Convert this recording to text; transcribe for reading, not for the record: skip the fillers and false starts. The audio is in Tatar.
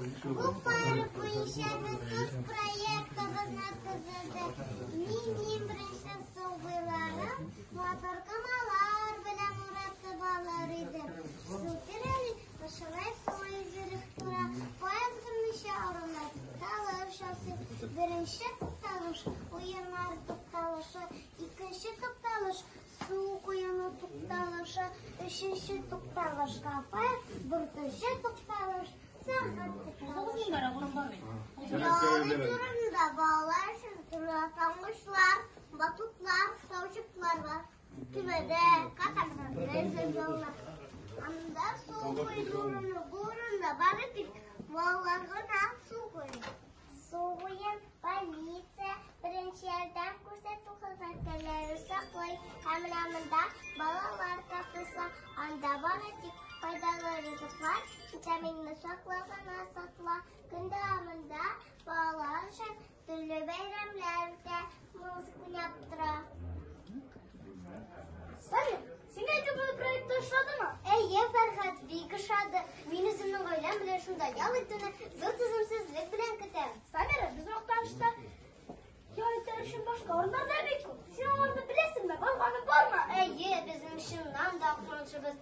Бу парк буенча без үз проектыбызны төзедек. Мин иң беренче су буйларын матур комалар белән уратып алыр идем. Су тирәли шулай су йөзереп тора. Парк берничә урында тукталыш ясый. Беренче тукталыш уеннар тукталышы, икенче тукталыш Су коену тукталышы, өченче тукталыш кафе, дүртенче тукталыш сәнгать тукталышы. Ял итү урынында балалар өчен төрле атангычлар, батутлар, таучыклар бар. Көймәдә, катамаранда йөзә. Анда су коену урыны, бу урында бары тик балалар гына су коена. Су буен полиция, беренче ярдәм күрсәтү хезмәткәрләре саклый. Һәм менә монда балалар кафесы. Анда бары тик файдалы ризыклар, витаминлы соклар гына сатыла. Көн дәвамында балалар өчен төрле бәйрәмнәр үтә, музыка уйнап тора. Салих, сиңа әйтеп проект ошадымы? Әйе, Фәрхәт, бик ошады. Мин үземнең гаиләм белән шунда ял итүне зур түземсезлек белән көтәм. Самира, без Актанышта ял итәр өчен башка урыннар да бик күп. Син аларны беләсеңме? Барганың бармы? Әйе, безнең чыннан да Актанышыбыз.